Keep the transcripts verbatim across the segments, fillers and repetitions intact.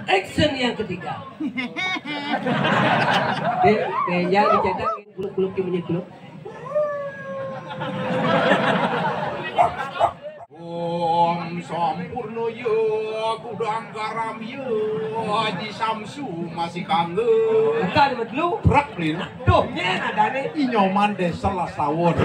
Action yang ketiga. Dek, dek, jangan dicetak, kuluk-kuluk, yang bunyi kuluk. Om Sampurno ya, gudang garam ya, Haji Samsu masih kangge. Bukan, betul. Brak, Lin. Duh, nyen ada nih. Inyoman desa Lasawon.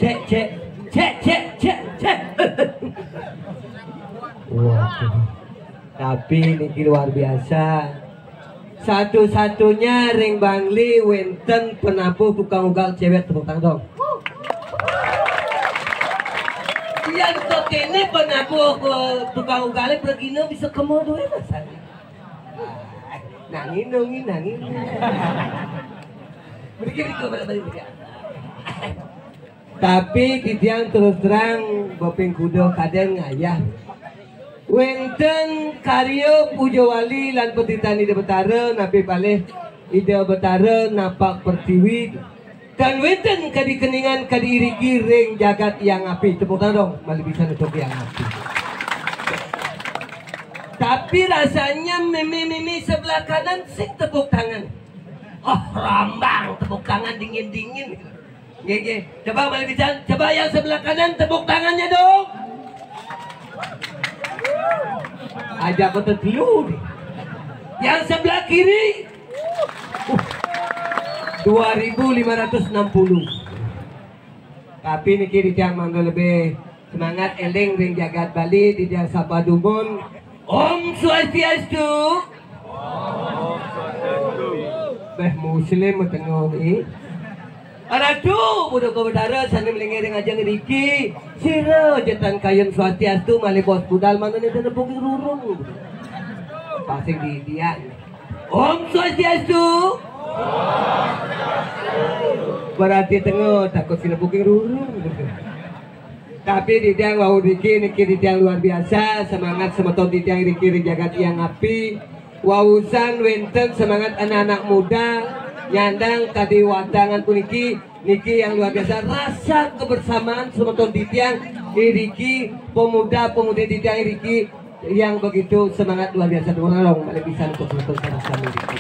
Cek, cek, cek, cek, cek, cek. Waduh. Tapi niki luar biasa. Satu-satunya ring Bangli wenten penabuh tukang ugal cewek, tepuk tangan dong. Yang kok ini penabuh ke tukang ugalnya pergi bisa kemo duit, Mas. Nangin, nangin, nangin. Berikut, berikut, berikut, berikut. Tapi titiang terus terang, boping kuda kadén ngayah. Wénten karya puja wali lan petitan Ida Betara, napi palih Ida Betara napak pertiwi. Tan wénten kadi keningan kadi iriki ring jagat Hyang Api. Tepuk tangan dong, malih pisan untuk Hyang Api. Tapi rasanya mimi-mimi sebelah kanan sing tepuk tangan. Oh, rambang tepuk tangan dingin-dingin. Nggih, nggih. Coba malih pisan, coba yang sebelah kanan tepuk tangannya dong. Aja aku telu nih. Yang sebelah kiri. Uh, dua ribu lima ratus enam puluh. Tapi niki titiang mangda lebih semangat, éling ring jagat Bali, titiang sapa dumun. Om Swastiastu. Béh muslim matengah ni. Ratu Buduka Betara sané malinggih ring ajeng riki. Sira ja tan kayun Swastiastu malih bos budal, mangdané tan nepukin rurung. Pasing di India. Om Swastiastu. Berarti tengah takut sing nepukin rurung. Tapi titiang wau niki, niki titiang luar biasa, semangat semeton titiang riki ring jagat Hyang Api. Wausan wénten semangat anak-anak muda nyandang kadi watangan puniki, niki yang luar biasa, rasa kebersamaan semeton titiang iriki, pemuda-pemudi titiang iriki yang begitu semangat luar biasa. Tepuk tangan dong, malih pisan untuk semeton sama-sama iriki.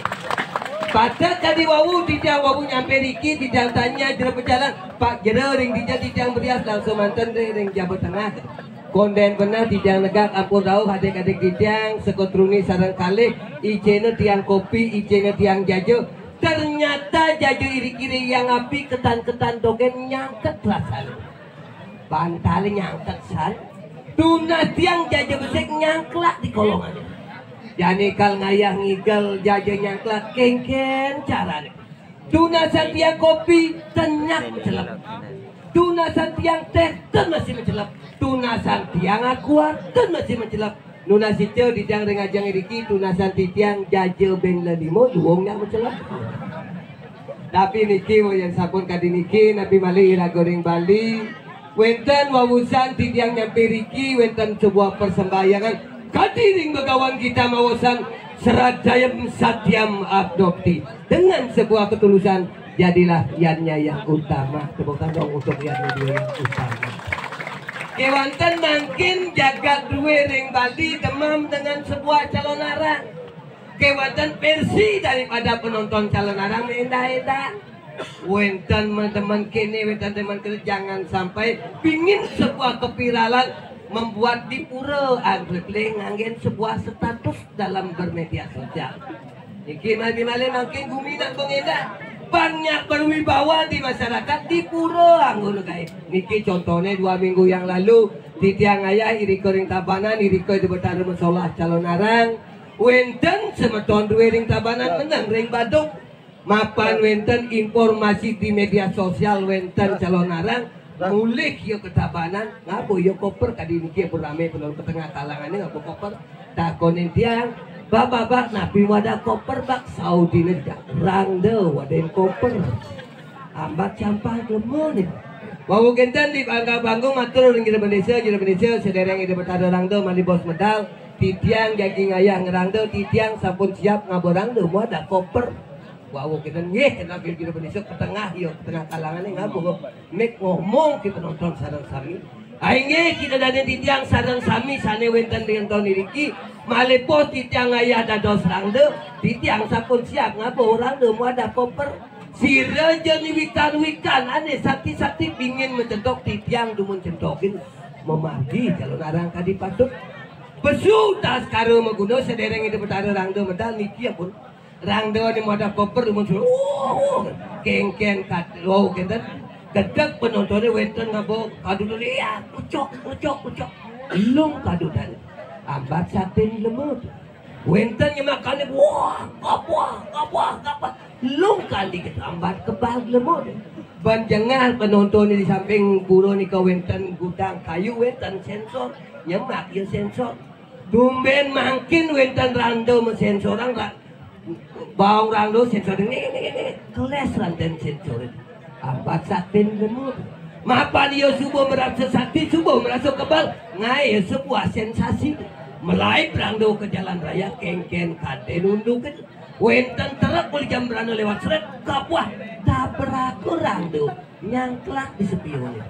Pada kadi wau, titiang wau nyampe riki, titiang tanya jero pejalan, Pak Jero ring dija titiang berias, langsung manten ring, ring Jaba Tengah. Kondén beneh titiang negak ampun rauh adik-adik titiang, Sekotruni sareng kalih, icéna tiang kopi, icéna tiang jaja. Ternyata jaja iriki ring Hyang Api ketan-ketan dogén nyangket rasane. Bantal nyangket san. Tunas tiang jaja besik nyangklak di kolongan. Jani kal ngayah ngigel jaja nyangklak, kénkén carane. Tunasan tiang kopi, ten nyak macelep. Tunasan tiang teh, ten masih macelep. Tunasan tiang aqua, ten masih macelep. Nunas ica titiang ring ajeng iriki, tunasan titiang jaja bén lelima, luung nyak macelep. Tapi niki, yén sampun kadi niki, napi malih iraga ring Bali, wénten wawusan titiang nyampe riki, wénten sebuah persembahyangan kadi ring Begawan kita maosang sradayam satyam abdokti. Dengan sebuah ketulusan, jadilah Yan Nyai yang utama. Tepuk tangan dong untuk Yan Nyai yang utama. Kéwanten mangkin jagat drué ring Bali demam dengan sebuah calonarang. Kéwanten versi daripada penonton calonarang éndah-éndah. Wénten demen kéné, wénten demen kéné, jangan sampai pingin sebuah keviralan membuat di pura angklik nganggén sebuah status dalam bermedia sosial. Niki malih-malih mangkin gumi nak pengendah. Banyak berwibawa di masyarakat di pura anggona gaib. Niki contohnya dua minggu yang lalu, titiang ngayah irika ring Tabanan, irika Ida Betara masolah calonarang. Wénten semeton drué ring Tabanan meneng ring Badung. Mapan wénten informasi di media sosial wénten calonarang mulih ya ka Tabanan, ngaba ya koper kadi niki pun ramé penonton ka tengah kalangané ngaba koper. Takonin tiang, "Bak, bak, bak, napi wadah koper, bak?" Saudiné, "Rangda wadain koper." Ambat campah gelema né. Wau kénten di panggung matur ring jero bendésa, jero bendésa, sadéréng Ida Betara Rangda malih bos medal, titiang jagi ngayah ngrangda, titiang sampun siap ngaba rangda, muat dah koper. Wau kénten nggih, kénten jero bendésa ka tengah ya, ka tengah kalangané ngaba. Mik ngomong ka penonton sareng sami. Inggih, kita dané titiang sareng sami sané wénten ring taun iriki, malih bos titiang ngayah dados rangda, titiang sampun siap ngaba rangda, muat dah koper. Sira ja wikan-wikan ané sakti-sakti pingin macentok, titiang dumun centokin mamargi calonarang kadi patut. Pesu taskara maguna sadéréng Ida Betara Rangda medal niki ampun. Rangda ané muat dah koper dumun suruh. Oh, kéngkén kat-, oh, kénten. Gedeg penontoné wénten ngaba kadut, ya, ucok, ucok, ucok. Lung kadutan. Ambat satin lemut. Wénten nyemakané, wah, gabah, gabah, gabah. Lung kandi ketambat kebal lemut. Ban jengah penonton di samping pura nika wénten gudang kayu, wénten sensor. Nyemak ya sensor. Tumbén mangkin wénten rangda masensorang, ra-, baong rangda sensor. Nih, nih, nih. Kelés ranten sensor. Ambat satin lemut. Mapan ia suba merasa sakti, suba merasa kebal, ngaé sebuah sensasi. Malaib rangda ka jalan raya, kéngkén kadén unduké. Wénten truk uli jam brana léwat srét, gabah, tabrak rangda, nyangklak di spioné.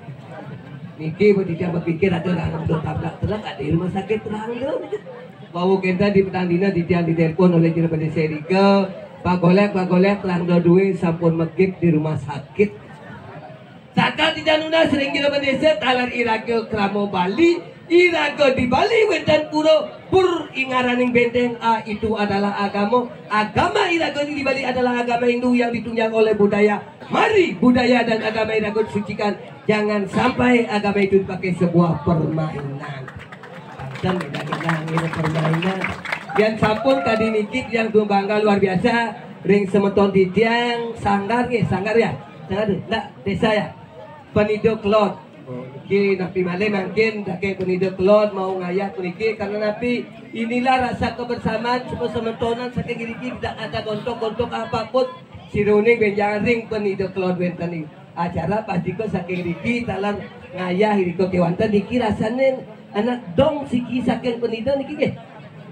Niki, mun titiang pikir ada rangda tabrak truk, ada rumah sakit rangda. Wau kénten di petang dina titiang ditelepon olih jero bendésa irika, "Pak Golék, Pak Golék, rangda drué sampun megip di rumah sakit." Saka titiang nunas ring jero bendésa taler iraga krama Bali, iraga di Bali wénten pura, pur ingaraning bénténg, a, itu adalah agama. Agama iraga di Bali adalah agama Hindu yang ditunjang oleh budaya. Mari budaya dan agama iraga disucikan. Jangan sampai agama itu dipakai sebuah permainan. Banten, iraga nganggé permainan. Yén sampun kadi niki titiang tumangga luar biasa ring semeton titiang Sanggar nggih, Sanggar ya. Sanggar, ndak, désa ya. Penida kelod. Oh, niki napi malih mangkin saking penida kelod mau ngayah puniki, karena napi, inilah rasa kebersamaan semeton-semetonan saking iriki, tidak ada gontok-gontok apapun. Sira uning bénjangan ring penida kelod wénten ing acara pastika saking iriki taler ngayah irika kéwanten niki rasané anak dong siki saking penida niki nggih.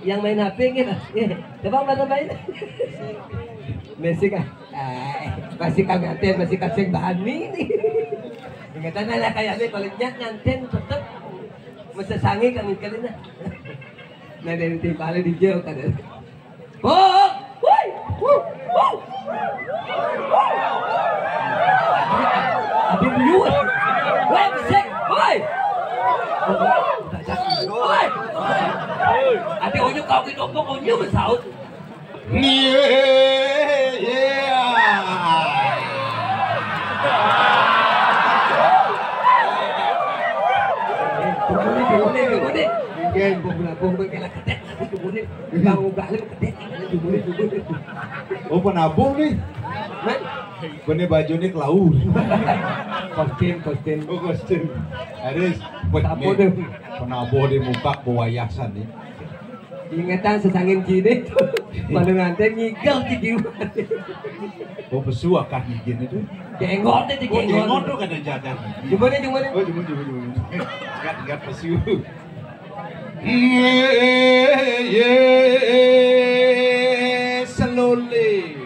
Yang main H P nggih, Mas. Nggih. Coba Mas main. Basic ah. Ah, masih kagak nganten, masih kasih bani nih. Ingetan anak kayaknya kalau nyak nganten tetep mesti sangi kami kali nah. Nah, dari timpalnya dijauh kan. Oh, woi, wuh, wuh. Adi liu. Woi, besek, woi. Woi. Adi onyok kau gitu, kok onyok besaut. Nih, iya. Tunggu nih, tunggu nih, tunggu nih. Iya, gua bilang, gua, gua kira ketek, aku tunggu nih. Bang, gua balik ketek, tunggu nih, tunggu nih. Oh, penabung nih. Man, Bene bajune kelaur. Kostum, kostum. Oh, kostum. Harus. Apa tuh? Penabo di muka bawa yasan nih. Ingetan sesangin kini tuh. Malu nganten ngigel di kiwa. Oh, pesu akah ngigin itu. Jenggot itu, oh, jenggot. Jenggot tuh kada jaga. Gimana, gimana? Oh, gimana, gimana, gimana? Enggak, enggak pesu. Ye, ye, slowly.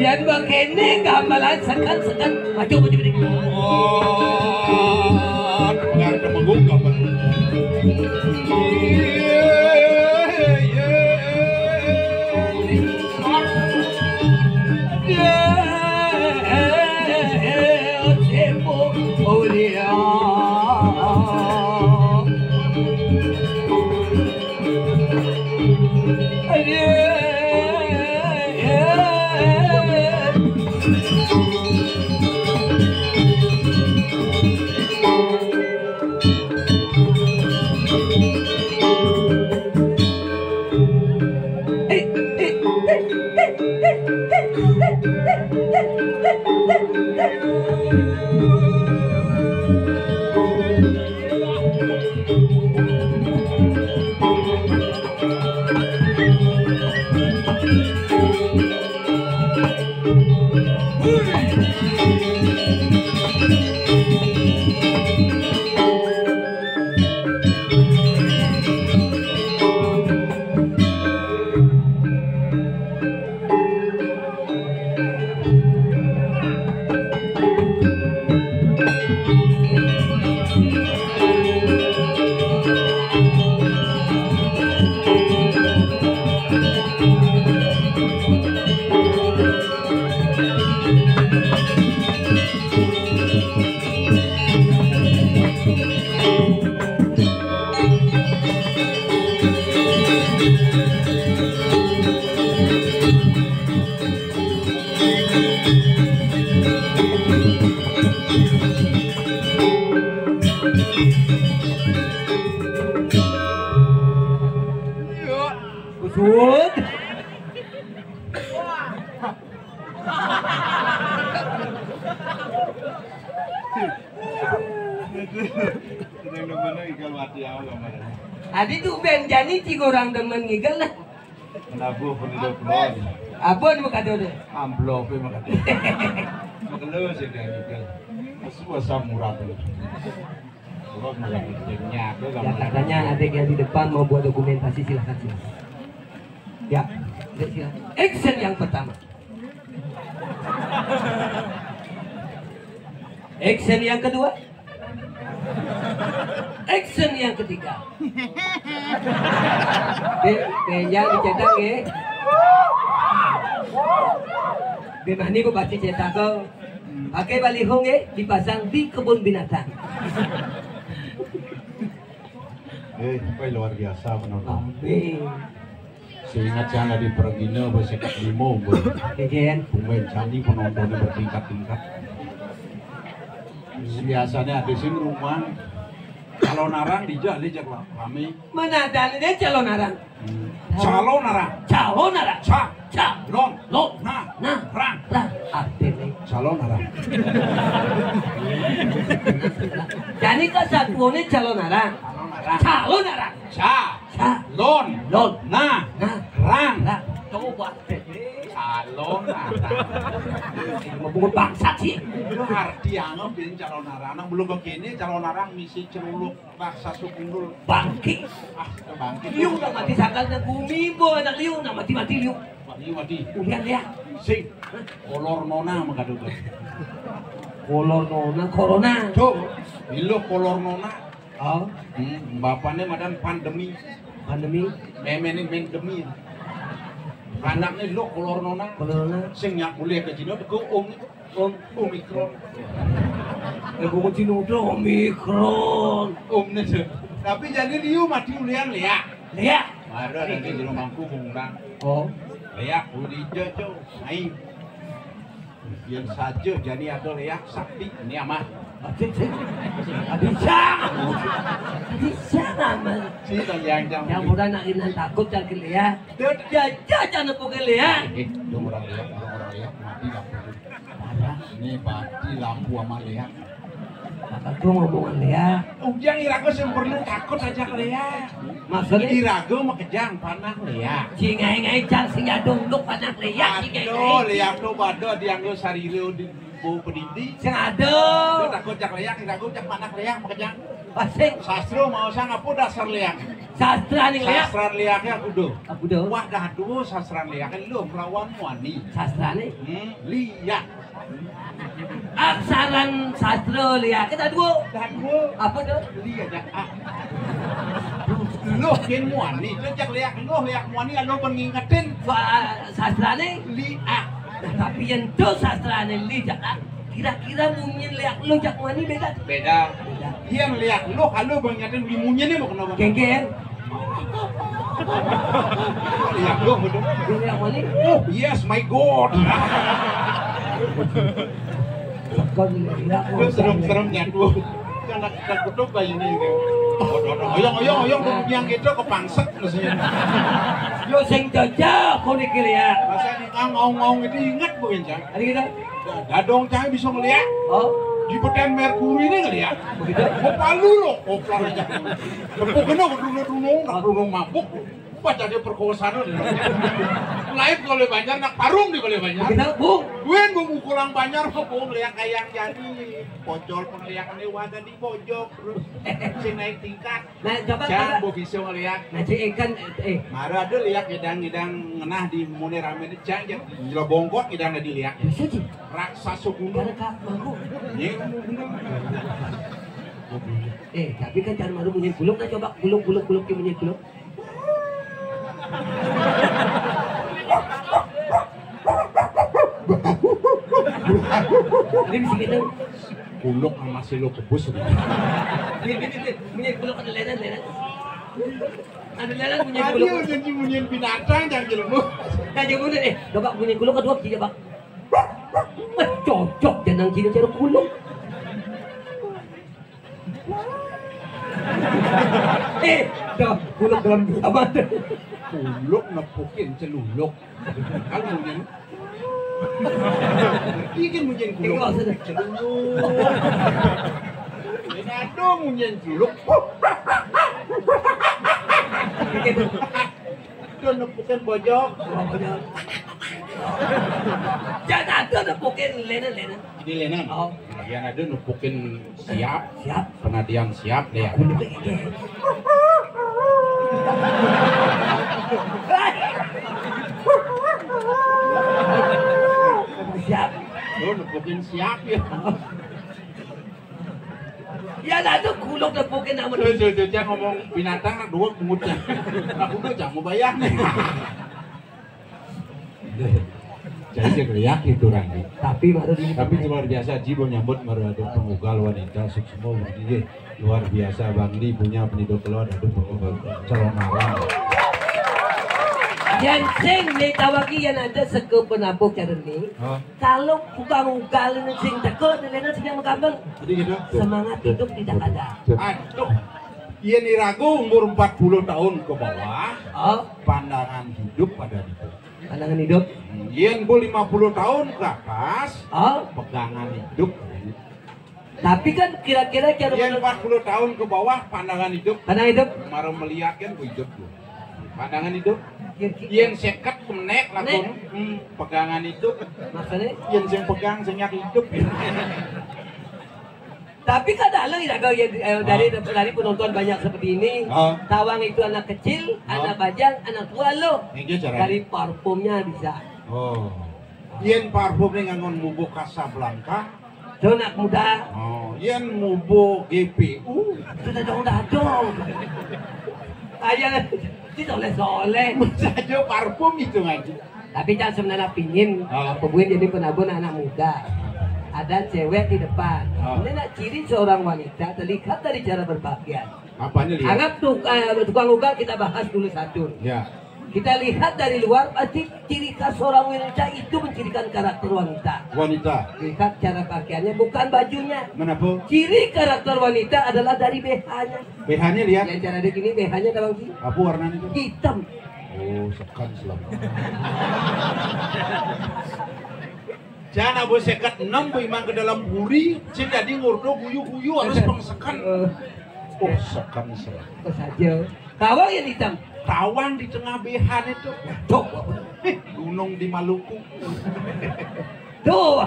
Yan ba kene gamelan sekan-sekan. Maju, maju, maju. Oh, aduh, nggak ada mengungkap. Usut. Adi tuh ben jani tiga orang demen ngigel lah. Menabuh penduduk keluar. Apa nama kado deh? Amplop ya makanya. Makelo sih dia ngigel. Masuk asam murah tuh. Kalau malah ngigel nyatu. Ya, katanya ada yang di depan mau buat dokumentasi, silahkan, silahkan. Ya, ya, silahkan. Action yang pertama. Action yang kedua. Action yang ketiga. Be, beja dicetak, nggih. Be mani bu baca cetak kok. Pakai baliho, nggih, dipasang di kebun binatang. Eh, apa luar biasa penonton. Amin. Seingat saya di Pergina bersekat lima umur. Kejadian. Pemain candi penontonnya bertingkat-tingkat. Biasanya ada sing rumah calon arang dijak, dijak lah, rame. Mana ada nih calon arang? Hmm. Calon arang. Calon arang. Ca. Calon. Lo. Na. Na. Rang. Rang. Artinya calon arang. Jadi kesatuannya calon arang. Calon arang. Calon arang. Ca. Calon. Lon. Na. Na. Rang. Rang. Coba. Calon arang. Mau bangsat sih. Arti anu bin calon arang. Nang belum begini calon arang misi celuluk raksasa gundul. Bangkit. Ah, bangkit. Liu nak mati sakal na gumi bo anak liu nak mati-mati liu. Mati, mati. Ulian dia. Sing. Kolor nona mengadu. Kolor nona, corona. Tuh, bilo kolor nona. Oh. Hmm, bapaknya madan pandemi. Pandemi. Meme ini main demi. Anakné lho kolor nona. Kolor nona. Sing nyak mulih ka Cina teko Om. Om Omikron. Eh, bukan Cina udah Omikron. Om né. Tapi jadi liu mati ulian léak. Léak. Ada nanti di rumahku bunga. Oh. Léak uli jojo. Aing. Yén saja jani ada léak sakti ini amah. Aduh, cing. Aduh, cang. Aduh, cang, aman. Si tong yang jang. Yang muda nak inan takut cang ke léak. Dut. Jaja cang nepukin léak. Eh, dong orang léak, orang orang léak mati lampu. Parah. Ini mati lampu sama léak. Apa tuh ngomongan léak? Ujang iraga sing perlu takut aja ke léak. Maksudnya? Iraga makejang panah léak. Cingai-ngai cang sing jadung duk panah léak, cingai-ngai. Aduh, léak tuh pada dianggo sarira di bau pedidi. Sing ada. Lu takut jak léak, iraga jak panah léak makejang. Pasing. Sastra mau sang apa dasar léak? Sastra ning léak. Sastra léaknya kudu. Apa kudu? Wah, dah dua sastra léak lu melawan wani. Sastra nih? Hmm, léak. Aksaran sastra léak kita dua. Dah dua. Apa tuh? Léak jak. Ah. Lu kin wani, lu jak léak lu, léak wani lu pun ngingetin. Wah, sastra nih? Léak. Nah, tapi yang tuh sastra nih léak. Ah. Kira-kira munyin léak lu jak wani beda? Beda. Beda. Iya léak lu kalau banyakin beli munyin nih mau kenapa? Geger. Léak lu betul. Léak wani. Oh yes, my God. Sekon léak. Itu serem-serem nyatu. Kan aku kutuk bayi ini. Oyong, oyong, oyong, yang gitu kepangsek mestinya. Yo sing jajah kau nih léak. Masa nih ngaung-ngaung itu inget bukan cang? Ada gitu. Dadong cang bisa ngeliat. Oh. Di peten Merkuri ini ngeliat. Begitu. Mau palu lo, koplar aja. Tepuk kena ke dunung-dunung, tak dunung mabuk. Baca dia perkosaan lo. Lain kalau banyak, nak parung di balik banyak. Begitu, Bung. Duin mau mukulang banyak, mau Bung lihat kayak jadi. Pocol penglihakan lewat di pojok terus. Si naik tingkat. Nah, coba, Cang, coba. Mbok bisa ngeliat. Nah, cek ikan, eh. Mara ada liat ngidang-ngidang ngenah di mune rame ini, Cang, ya. Gila bongkot ngidang ada liat. Bisa, Ci. Raksasa gunung. Karena kak mampu. Iya. Eh, tapi kan cara malu munyin kuluk, nah, coba kuluk, kuluk, kuluk, dia munyin kuluk. Ini bisa gitu. Kuluk sama silo kebus. Ini, ini, ini, ini kuluk ada lenan, lenan. Ada lenan punya kuluk. Dia udah nyemunyin binatang, jangan jelemu. Nah, jangan udah, eh, coba punya kuluk kedua, kita, Bang. Wah, cocok, jangan gini cara kuluk. Eh, dah, kuluk dalam gelabat. Kuluk nepukin celuluk. Kan munyin. Ngerti kan munyin kuluk? Enggak, sudah. Celuluk. Ini ada munyin celuluk. Begitu. Itu nepukin bojok. Jangan ada nepukin lenen, lenen. Ini lenen. Oh. Yang ada nepukin siap. Siap. Penadian siap deh ya. Aku nepukin. Siap. Lu nepukin siap ya. Ya, lah, itu kuluk nepukin nama. Tuh, tuh, tuh, dia ngomong binatang, nak dua pungut ya. Aku tuh jangan mau bayar nih. Jadi saya lihat itu, Randi. Tapi baru di Tapi luar biasa, Ji, mau nyambut baru ada pengugal wanita, suksma, begini. Luar biasa, Bang Li punya peniduk keluar, ada pengugal calon arang. Yang sing ni tawaki yang ada seke penabuh cara ni. Hah? Kalau tukang ugal ini sing teko, dia sing yang gampang. Jadi gitu. Semangat hidup tidak ada. Aduh. Yén iraga umur empat puluh tahun ke bawah, Oh, pandangan hidup pada itu. Pandangan hidup. Yén ku lima puluh tahun ke atas, Oh, pegangan hidup. Tapi kan kira-kira cara Yén menurut empat puluh tahun ke bawah, pandangan hidup. Pandangan hidup. Mara melihat kan ku hidup tuh. Pandangan hidup. Kira-kira. Yén seket menek Nek. Langsung, hmm, pegangan hidup. Maksudnya? Yén sing pegang sing nyak hidup. Tapi kan ada iraga yang, eh, dari, Ah. dari penonton banyak seperti ini. Ah. Tawang itu anak kecil, Ah. anak bajang, anak tua lo. Ini cara. Dari parfumnya bisa. Oh. Yén parfumnya nganggon bubuk Casablanca. Tuh anak muda. Oh, yén mubo G P U. Sudah dong, dah dong. Aja, kita soleh-soleh. Saja parfum itu ngaji. Tapi cang sebenarnya pingin, ah, pembuin jadi penabur anak muda. Ada cewek di depan. Ah. Ini nak ciri seorang wanita terlihat dari cara berpakaian. Apanya lihat? Anggap tukang, tukang ugal kita bahas dulu satu. Ya. Kita lihat dari luar, pasti ciri khas seorang wanita itu mencirikan karakter wanita. Wanita. Lihat cara pakaiannya, bukan bajunya. Kenapa? Ciri karakter wanita adalah dari B H-nya. B H-nya lihat. Yang cara dia gini, B H-nya tahu sih? Apa warnanya itu? Hitam. Oh, sekan selama. Jangan abu seket enam bu imang ke dalam buri, sing jadi ngurdo guyu-guyu harus pengsekan. Eh. Oh, sekan selama. Apa saja? Tawang yang hitam. Tawang di tengah B H itu. Tuh, eh, gunung di Maluku. Tuh.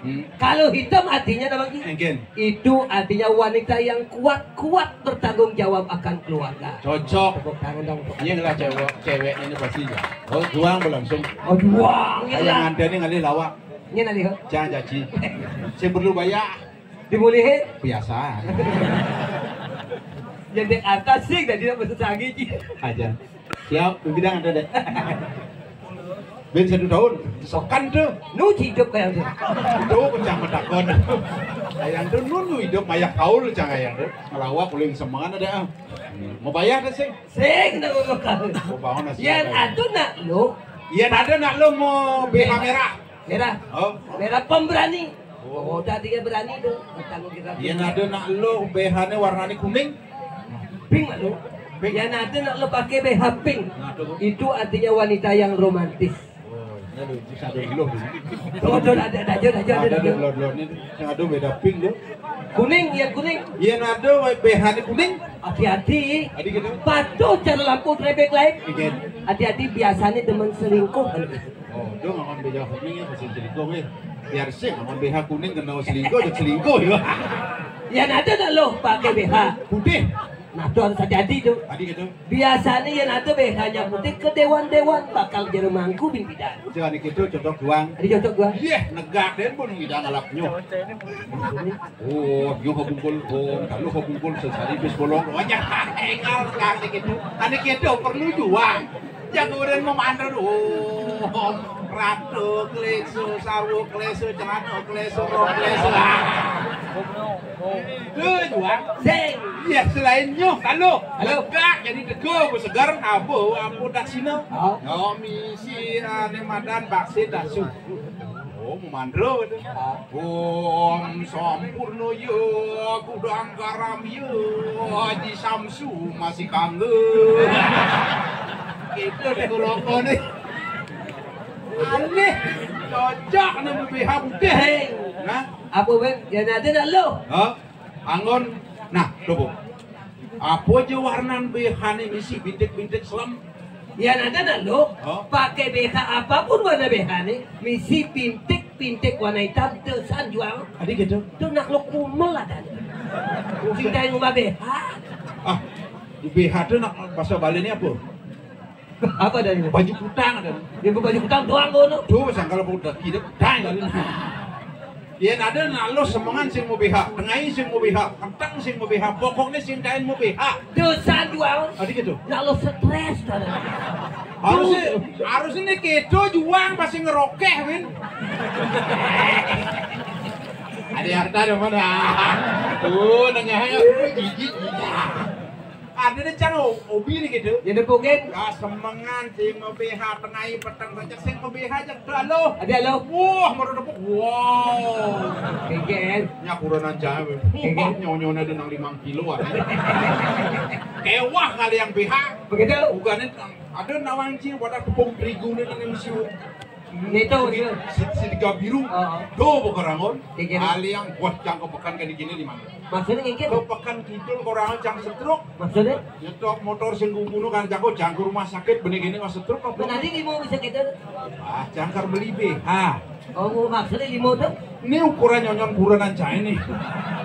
Hmm. Kalau hitam artinya apa, Ki? Engken. Itu artinya wanita yang kuat-kuat bertanggung jawab akan keluarga. Cocok. Tepuk tangan dong. Iya lah cewek, cewek ini pasti ya. Oh, juang berlangsung. Oh, juang. Ayo nganten ini ngalih lawak. Ini ngalih, ho? Jangan caci. Saya perlu bayar. Dimulihi? Biasa. Jadi atas sih, jadi apa sesagi, Ki? Aja. Siap, pimpinan ada deh. Ben satu tahun, sokan tuh. Nu hidup kayak tuh. Itu pecah metakon. Ayang tuh nunu hidup mayak kaul cang ayang tuh. Ngelawak uling semangan ada. Mau bayar deh sih. Sing nak ngomong kau. Mau bangun nasi. Yang ada nak lo. Yang ada nak lo mau B H merah. Merah. Oh. Merah pemberani. Oh, tadi dia berani tuh. Bertanggung jawab. Yang ada nak lo B H-nya warnanya kuning. Pink lah lo. Pink. Yang ada nak lo pakai B H pink. Nah, tuh. Itu artinya wanita yang romantis. Oh, ini lo bisa ada lo. Tuh, tuh, ada, ada aja, ada aja, ada aja. Ada lo, lo ini. Yang ada beda pink lo. Kuning, yang kuning. Yang ada B H-nya kuning. Hati-hati. Tadi gitu. Patuh cara lampu traffic light. Iya. Hati-hati, biasanya demen selingkuh. Oh, dia nggak B H kuning ya, masih selingkuh ya. Biar sih nggak B H kuning kena selingkuh, jadi selingkuh ya. Yang ada nak lo pakai B H putih. Nah, tuh harus hati-hati tuh. Tadi gitu. Biasanya yang ada B H-nya putih ke dewan-dewan bakal jadi mangku pimpinan. Jangan gitu, cocok doang. Tadi cocok gua. Iya, negak deh pun kita ngalapnya. Oh, yo kebungkul, oh, kalau kebungkul sesari bis bolong, oh, ya, enggak, enggak gitu. Tadi gitu perlu juang. Jago dan mau mandor, oh, ratu kleso, sawo kleso, celana kleso, rok kleso. Ah. Lu juang. Sing. Iya, selain nyo, kalau. Halo. Enggak, jadi tego, bu segar, abu, abu daksina. Oh. Yo, misi, ane madan, baksin, dasu. Oh, mau mandro itu. Ah. Om Sampurno ya, Gudang Garam ya, Haji Samsu masih kangen. Itu deh rokok nih. Aneh. Cocok nih B H putih. Hei. Nah, apa, Bang? Yang ada nak lo? Hah? Anggon. Nah, coba. Apa aja warnan B H nih misi bintik-bintik selem? Ya, nanti nak lo, oh, pakai B H apapun warna B H nih, misi bintik-bintik warna hitam, tesan jual. Tadi gitu. Tuh nak lo kumel ada. Cinta yang ngubah B H. Ah, di B H tuh nak bahasa Bali ini apa? Apa dari itu? Baju kutang ada. Ya, baju kutang doang kono. Tuh, sangkal udah tidak kutang kali. Yen ada nak lo semengan sing mau B H, tengai sing mau B H, peteng sing mau B H, pokoknya sing kain mau B H. Dosa jual. Tadi gitu. Nak lo stres, kan? Harusnya, harusnya ini kedo juang pasti ngerokeh, Win. Ada harta di mana? Tuh, nengahnya gigi, gigi. Ada deh cang o-, obi nih gitu. Ya, nepukin. Ya, semengan sing mau B H, tengai, peteng, banyak sing mau B H aja. Tuh, halo. Ada, halo. Wah, mau dapet. Wow. Kegen. Nya kurang aja. Kegen. Wah, nyonya ada nang limang kilo ada. Kewah kali yang B H. Begitu. Bukannya ada nawang cing, wadah tepung terigu nih, nih, misi. Nito, si, si tiga biru. Oh. Tuh, bukan rangon. Kegen. Ali yang buat cang kepekan kayak gini di mana? Maksudnya ngikir? Ke Pekan Kidul, orang cang setruk. Maksudnya? Nyetok motor sing kumpunu kan jago, cang ke rumah sakit, benih gini mas setruk apa? Benar ini mau bisa gitu. Ah, cang kar beli B H. Oh, mau maksudnya lima tuh? Ini ukuran nyonyon buruan aja ini.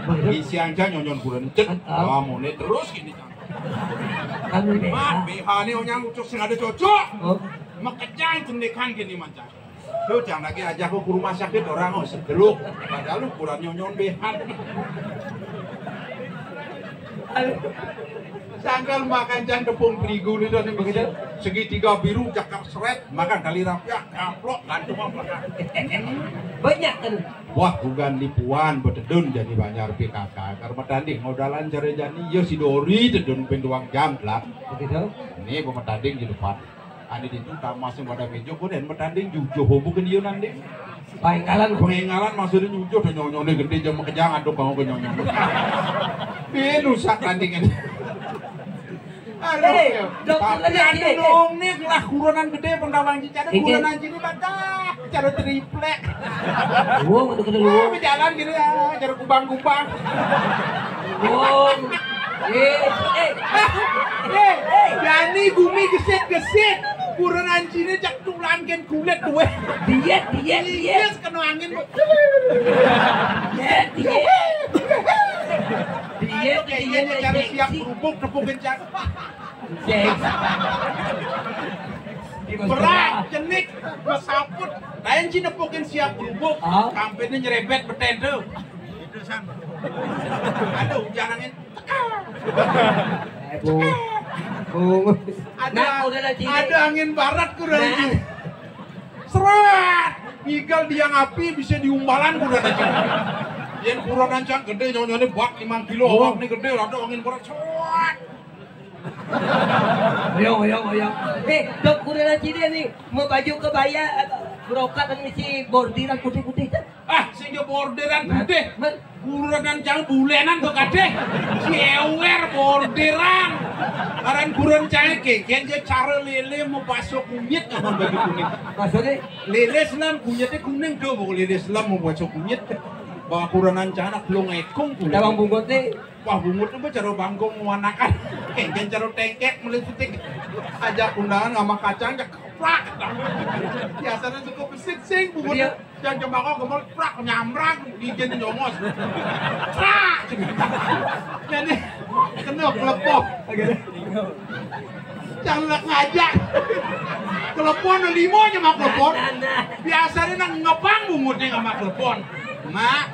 Bener. Isi aja nyonyon buruan. Cet, ah, mau nih terus gini, cang. Kan beli B H. Mat, B H ini onyang ucuk sing ada cocok. Oh. Makejang cendekan gini, man, cang. Lu jangan lagi ajak lu ke rumah sakit orang, oh, setruk. Padahal lu kurang nyonyon B H. Cangkal makan cang tepung terigu nih, nih, begitu. Segitiga biru, cakar seret, makan kali rapiak, kaplok, gantung apa? Banyak kan? Wah, bukan nipuan, betedun jadi banjar P K K. Karena tanding, modalan cara jani, ya si Dori, tedun pintuang jam, lah. Begitu. Ini gua tanding di depan. Ane ditu tamasnya pada meja, kok dan bertanding jujuh, bukan dia nanding. Penginggalan. Penginggalan maksudnya jujuh, tuh nyonyone gede, jam kejang, aduh, kamu ke nyonyone. Dia rusak tandingan. Aduh, eh, ya. Tapi ada dong nih, lah, kuronan gede, penggalang cincin, ada kuronan sini, badak, cara triplek. Wong, itu kena wong. Jalan gitu ya, cara kubang-kubang. Wong. Eh, eh, eh, eh, jani gumi gesit-gesit. Kuronan sini cak tulang ken kulit gue. Diet, diet, diet. Diet kena angin, Bu. Diet, diet. Diet, diet, cari siap kerupuk, tepung kencang. Berat, cenik, mesaput. Lain sih nepukin siap kerupuk. Kampirnya nyerebet beten tuh. Aduh, jangan. Ada, ada angin barat kurang. Seret. Ngigal tiang api bisa diumbalan kurang aja. Yang kurang ancang gede, nyonya ini bak lima kilo, awak ini gede, ada angin barat. Seret. Oyong, oyong, oyong. Eh, dok, kurang aja dia nih, mau baju kebaya, brokat, dan misi bordiran putih-putih, kan? Ah, sing borderan putih. Kurenan cang bulenan kok kadeh. Si ewer borderan. Aran kuren cang ke, ken cara lele mau baso kunyit apa baju kuning. Maksudnya? Lele selam kunyitnya kuning tuh, pokok lele selam mau baso kunyit. Bawa kurenan cang anak belum ekung kulit. Bawang bungut nih. Wah, bungut apa cara bangkong muanakan. Ken cara tengkek meliputik. Ajak undangan sama kacang, jak keprak. Biasanya suka besit sing bungut. Iya. Jangan coba kok gemol prak nyamrang, gigit nyongos. Prak. Jadi kena kelepon. Jangan ngajak. Kelepon limo aja mah kelepon. Biasanya nang ngepang bungut nih sama kelepon. Mak,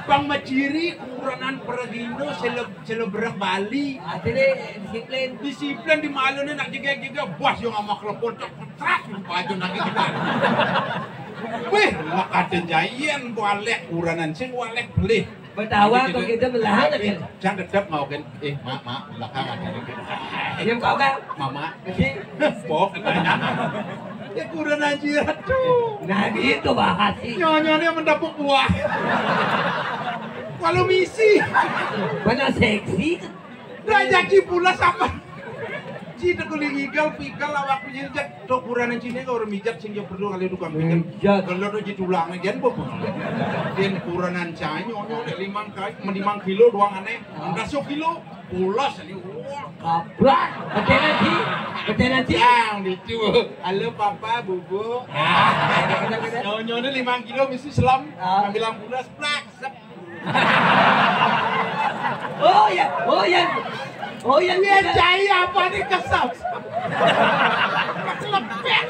Bang Maciri kurenan pergindo seleb selebrak Bali. Artinya disiplin. Disiplin di malu nih nak jegek-jegek, bos yang sama kelepon cak petras baju nak kita. Wih, lah kata jayen walek kurenan sing walek beli. Betawa kok kita belahan aja. Jangan dedep mau kan. Eh, mak, mak, belakang ada nih. Yang kau kan? Mama. Pok. Ya kurang aja tuh. Nah, gitu bahas sih. Nyonyone mendapuk buah. Kalau misi. Mana seksi? Rajaki pula sama. Cita kuling igal pigal awak mijat. Tok kurang cine kau orang mijat sing jauh perlu kali tukang mijat. Kalau tuh ji tulang aja, bu. Dia kurang cai, nyonyone limang kali, lima kilo doang aneh. Enggak so kilo. Pulas ini, wah. Kabrak. Betenan, Ci. Betenan, Ci. Yang itu. Halo, Papa, Bubu. Nyonyone lima kilo misi selam. Bilang pulas, prak, sep. Oh ya, oh ya. Oh ya, cai apa nih kesel? Lepek.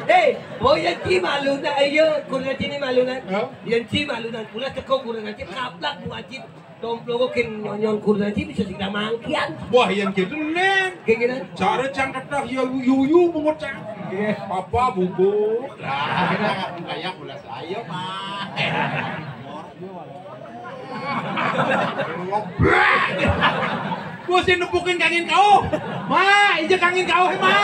Eh, oh ya, Ci malunan, ayo, kurang Ci ini malunan. Yang Ci malunan, pulas teko kurang Ci, kaplak buat Ci. Tomploko kin nyonyon kurang Ci bisa sing mangkian. Wah, yang gitu, Nen. Kayak gitu. Cara cang kedah ya yuyu bungut cang. Iya. Papa bubu. Lah, kayak pula saya, Pak. Bos yang nepukin kangin kau. Ma, ija kangin kau, Ma.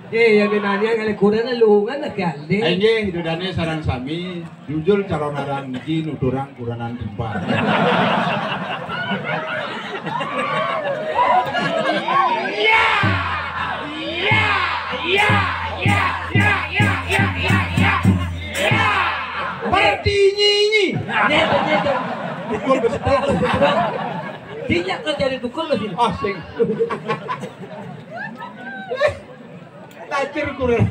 Eh, yang nanya kali kurang lungan lah kali. Inggih, dudane sarang sami. Jujur calon aran niki nuturang kuranan timpal. Iya. Iya. Iya. Iya. Iya. Iya. Iya. Iya. Iya. Iya. Pertinyi. Nyeto, nyeto. Dukul besetel. Dinyak kerja di dukul lho sini. Ah, sing. Tajir kurang.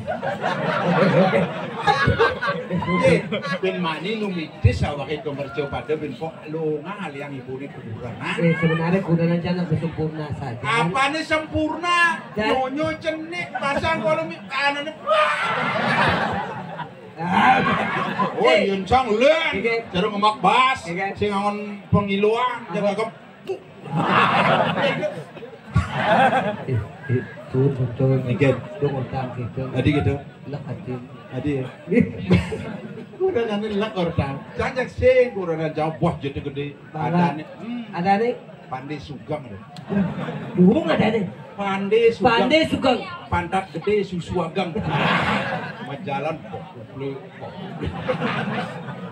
Eh, ben mani nu mitis awake do merjo pada ben kok lunga aliang ibune kuburan. Eh, sebenarnya kuburan aja nggak sempurna saja. Apane sempurna? Dan nyonyo cenik pasang kalau mi anane. Ah. Oh, yén cang lén. Nggih. Cara ngemak bas, nggih, sing ngangon pengiluan, apa? Jaga gem-, eh, eh, turun, turun. Nggih. Dong utang gitu. Adi gitu. Lek adi. Adi ya. Kuranane lek ora tang. Cang jak sing kurana jauh, wah, jadi gedé. Bangga. Adané. Hmm. Adané? Pandé Sugeng deh. Durung adané. Pandé Sugeng. Pandé Sugeng. Pantat gedé susu agang. Majalan kok.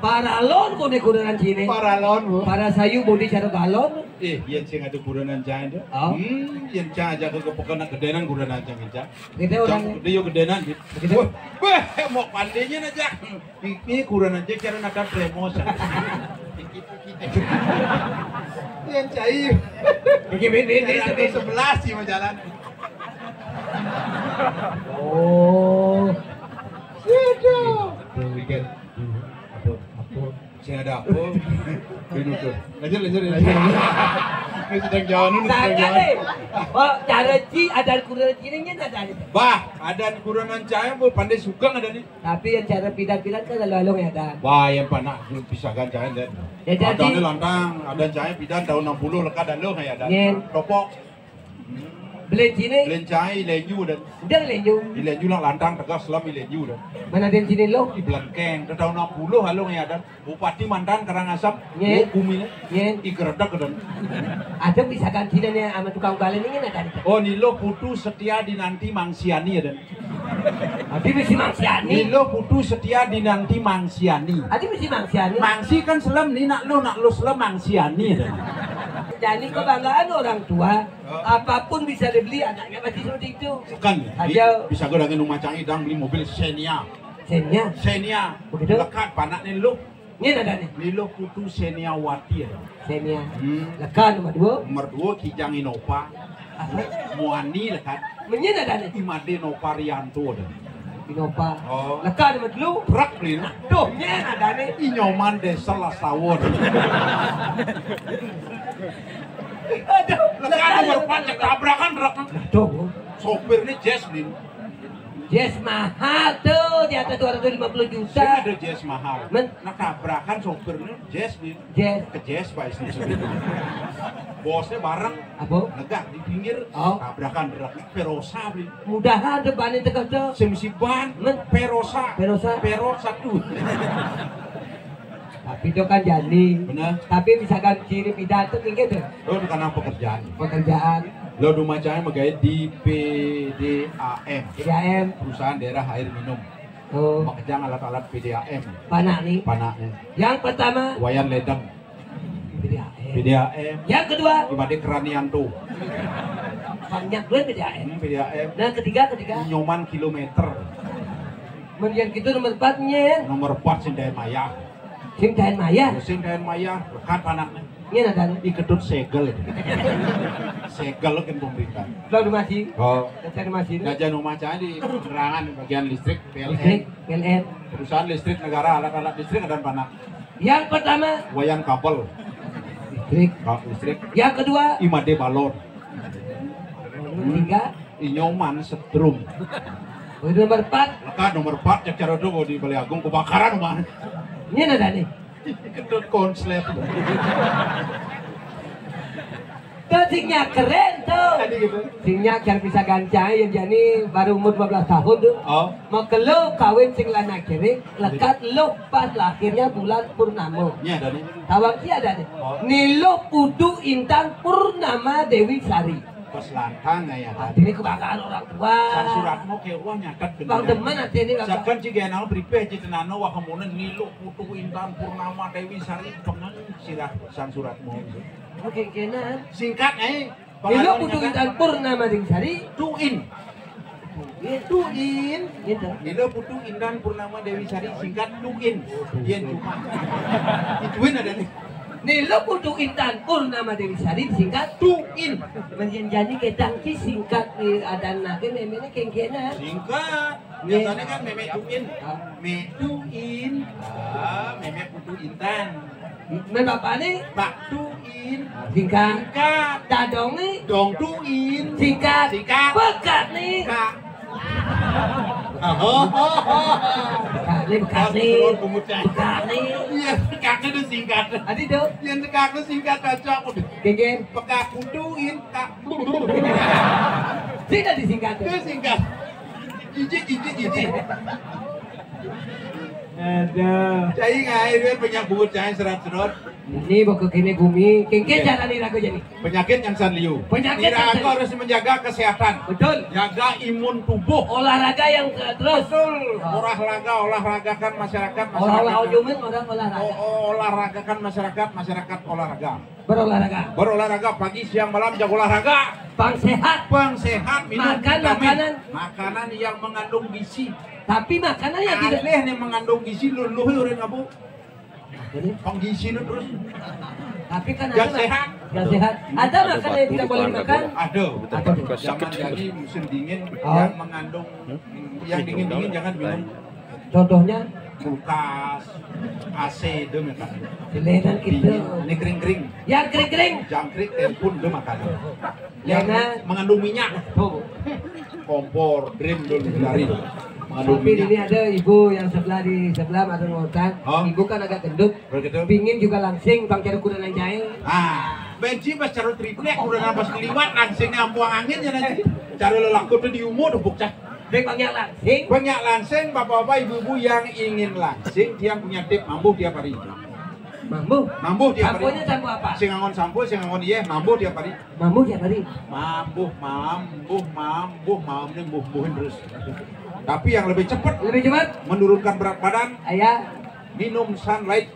Paralon koné kurenan ciné. Paralon, Bu. Para sayu bodi cara galon. Eh, yén sing ada kurenan cang deh. Oh. Hmm, yén cang aja ke kepekenan gedénan kurenan cang, cang. Gedé orang. Cang gedé yo gedénan gitu. Gedé. Wah, wah, mau pandénya aja. Iki kurenan cang cara nata tremos. Yén cai. Iki, ini, ini, ini. Sebelas sih mau jalan. Oh. Situ. Pikir. Apa? Apa? Sing ada apa? Ini tuh. Lanjut, lanjut, lanjut. Ini sedang jalan, ini sedang jalan. Sangkane. Oh, cara ci, ada kurenan ciné ada. Bah, ada kurenan cang, Bu, Pandé Sugeng adané. Tapi yang cara pidan-pidan kan lalu-lalu ya, Dan. Wah, yang panak belum bisa kan cang, Dan. Ya, jadi. Adané lantang, ada cang pidan tahun enam puluh lekat lalu ya, Dan. Nyen. Topok. Belen ciné. Belen cang, Ilenyu, Dan. Udah Ilenyu. Ilenyu lah lantang tegas selam Ilenyu, Dan. Mana ada ciné lo? Di Belengkeng, tahun enam puluh lalu ya, Dan. Bupati mantan Karangasem, nyen, oh, bumi né. Nyen. Igeredek, Dan. Ada bisa gantinya nih sama tukang balen ini nggak ada. Oh, Nilo Putu Setia Dinanti Mangsiani ya, Dan. Adi mesti Mangsiani. Nilo Putu Setia Dinanti Mangsiani. Adi mesti Mangsiani. Mangsi kan selam nih, nak lo, nak lo selam Mangsiani ya, Dan. Jadi kebanggaan orang tua, oh, apapun bisa dibeli, anaknya pasti seperti itu. Kan, aja. Bisa gue dengan rumah canggih, dang beli mobil Xenia. Xenia. Xenia. Begitu. Lekat panakné lo. Nyén adané? Nilo Putu Seniawati ya. Senia. Hmm. Lekat nomor dua. Nomor dua Kijang Innova. Apa? Muani lekat. Menyén adané? Imade Nova Rianto ada. Innova. Oh. Lekat nomor dua. Truk, Lin. Tuh, nyén adané? Inyoman Desa Lasawa. Aduh. Lekat nomor empat, cek tabrakan truk. Tuh. Sopirné Jazz, Lin. Jazz mahal tuh, di atas dua ratus lima puluh juta. Sing ada Jazz mahal. Men? Nah, tabrakan sopirné Jazz nih. Jazz. Ke Jazz, Pak, istri sendiri. Bosnya bareng. Apa? Negak di pinggir. Oh. Tabrakan berat. Perosa, Bli. Mudahan depannya tegas tuh. Sing mesti ban. Men? Perosa. Perosa. Perot satu. Tapi itu kan jadi. Bener. Tapi misalkan ciri pidato kayak gitu. Lo karena pekerjaan. Pekerjaan. Lo rumah saya megai di P D A M. P D A M. Perusahaan daerah air minum. Oh. Makejang alat-alat P D A M. Panak nih. Panaknya. Yang pertama. Wayan Ledeng. P D A M. P D A M. Yang kedua. Imade Keranianto. Banyak duit P D A M. Hmm, P D A M. Dan ketiga, ketiga. Inyoman Kilometer. Men yang gitu nomor empat, nyén. Nomor empat, Sindayan Maya. Sindayan Maya. Sindayan Maya, lekat panaknya. Nyén adané? Iketut segel. Segel kan pemerintah. Lo rumah sih? Oh. Saya rumah sih. Gajah rumah saya di penerangan bagian listrik, P L N. Listrik, P L N. Perusahaan listrik negara, alat-alat listrik ada panak. Yang pertama. Wayan kabel. Listrik. Oh, listrik. Yang kedua. Imade balon. Tiga. Inyoman setrum. Nomor empat. Lekat nomor empat, cek cara tuh di Balai Agung kebakaran, rumah. Ini ada nih. Ketut konslet. Tuh, sing nyak keren tuh. Tadi gitu. Sing nyak yang bisa gancang, ya, jadi baru umur dua belas tahun tuh. Oh. Makelo kawin sing lanang kiri, lekat lo pas lahirnya bulan purnama. Ini ada nih. Tawang ki ada nih. Oh. Nilo Putu Intan Purnama Dewi Sari. Pas lantang ya, kan? Ini kebanggaan orang tua. Sang Suratmo kayak wah nyatet. Bang bener. Demen hati ini, Bang. Sakan ciga nang pripé citenano wah kemunen Nilo Putu Intan Purnama Dewi Sari pengen sirah Sang Suratmo. Oke, kena. Singkat, eh. Nilo Putu Intan Purnama Dewi Sari. Tuin. Tuin. Gitu. Nilo Putu Intan Purnama Dewi Sari, singkat Tuin. Yén cuma. Ituin ada nih. Nilo Putu Intan Purnama Dewi Sari, singkat Tuin. Menjadi ketang ki singkat di adan nake memene kengkena. Singkat. Biasanya kan meme Tuin. Ah. Me Tuin. Ah, meme Putu Intan. Men bapakné? Pak Tuin. Singkat. Singkat. Dadongné? Dong Tuin. Singkat. Singkat. Pekatné? Kak. Ini bekas nih. Bekas nih. Iya, bekaknya udah singkat. Tadi dong. Yang bekaknya singkat aja aku. Geng-geng. Pekak kuduin, kak. Sini disingkat. Itu singkat. Jijik, jijik, jijik. Aduh. Cai ngai dia banyak buat cai serat-serot. Ini bakal kene gumi. Kengke cara nih lagu jadi. Penyakit yang san liu. Penyakit yang san liu. Harus menjaga kesehatan. Betul. Jaga imun tubuh. Olahraga yang, eh, terus. Betul. Olahraga, olahragakan masyarakat, masyarakat. Olah-olah orang olahraga. Oh, oh, olahragakan masyarakat, masyarakat olahraga. Berolahraga. Berolahraga pagi, siang, malam, jago olahraga. Pang sehat. Pang sehat, minum vitamin. Makan makanan. Makanan yang mengandung gizi. Tapi makanan yang tidak. Alih nih mengandung gizi, luluh orang apa? Apa nih? Pang gizi lu terus. Tapi kan ada sehat. Yang sehat. Ada makanan yang tidak boleh dimakan. Ada. Apa tuh? Zaman jadi musim dingin yang mengandung, yang dingin-dingin jangan minum. Contohnya? Kulkas, A C, itu makan. Dingin. Ini kering-kering. Ya, kering-kering. Jangkrik, tempun, itu makan. Yang mengandung minyak. Tuh. Kompor, dream, itu dari. Mengandung minyak. Tapi ini ada ibu yang sebelah di sebelah, ada ngotang. Ibu kan agak gendut. Begitu. Pingin juga langsing, bang, cari kuda yang jahil. Ah, benci pas cari triplek, udah nafas keliwat, langsingnya ampuang angin ya nanti. Cari lelaku tuh di umur, tuh bocah. Bang, banyak langsing. Banyak langsing, bapak-bapak, ibu-ibu yang ingin langsing, dia punya tip mambu tiap hari. Mambu? Mambu tiap hari. Samponya sampo apa? Sing angon sampo, sing angon iye, mambu tiap hari. Mambu tiap hari. Mambu, mambu, mambu, mambu, mambuhin terus. Tapi yang lebih cepat. Lebih cepat? Menurunkan berat badan. Ayah. Minum Sunlight.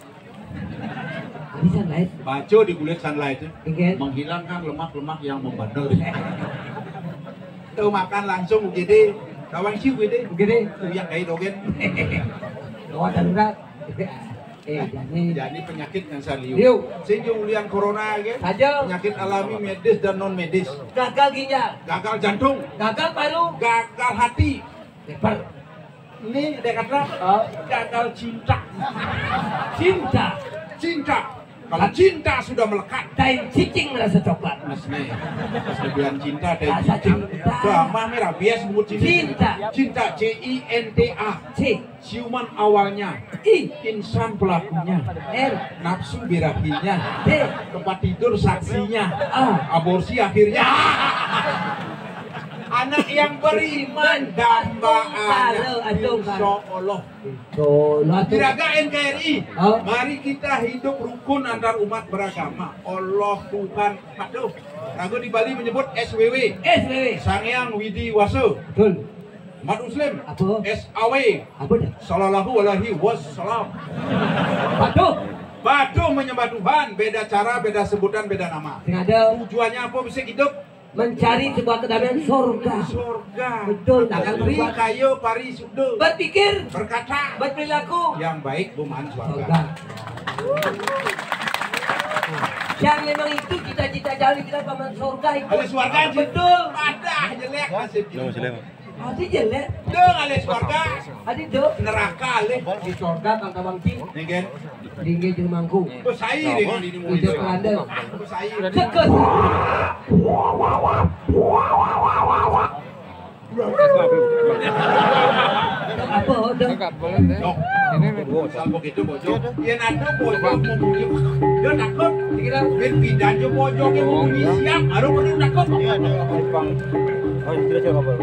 Bisa lain. Baco di kulit Sunlight itu. Iya. Menghilangkan lemak-lemak yang membandel. Tuh makan langsung U G D. Kawan si U G D. U G D. Tuh yang kayak dogen. Gawat darurat. Eh, jadi. Jadi penyakit yang san liu. Liu. Sing ulian corona ya. Aja. Penyakit alami medis dan non medis. Gagal ginjal. Gagal jantung. Gagal paru. Gagal hati. Lebar. Ini dia kata gagal cinta. Cinta. Cinta. Kalau cinta sudah melekat. Tain cicing merasa coklat. Mas nih. Pas dia bilang cinta, tain cicing. Rasa cinta. Tuh, mah merah bias bungut cinta. Cinta. Cinta, C I N T A. C. Siuman awalnya. I. Insan pelakunya. N. Nafsu birahinya. T. Tempat tidur saksinya. A. Aborsi akhirnya. Anak yang beriman dambaan. Insya Allah. Insya Allah. Juragan N K R I. Mari kita hidup rukun antar umat beragama. Allah Tuhan. Aduh. Ragu di Bali menyebut S W W. S W W. Sang Hyang Widi Wasa. Betul. Umat Muslim. Apa? S A W. Apa dah? Sallallahu alaihi wasallam. Patuh. Patuh menyembah Tuhan, beda cara, beda sebutan, beda nama. Tujuannya apa bisa hidup? Mencari sebuah kedamaian surga. Surga. Betul. Tangan beri, kayo, pari, sudo. Berpikir. Berkata. Berperilaku. Yang baik, buman surga. Surga. Yang memang itu cita-cita jauh kita paman surga itu. Ada surga, Cik. Betul. Ada jelek nasib. Ada jelek. Ada surga. Ada do. Neraka alih. Di surga kang kawang cing. Nih kan. Tinggi jeung mangku. Bos air dengan ini mau. Udah keranda. Bos air. Cekes. Apa udah? Ini nih. Sambok itu bojok. Iya, nanti bojok mau bunyi. Dia takut. Dikira ben bidan dia bojok yang mau bunyi siap. Baru perlu takut. Oh, itu aja apa?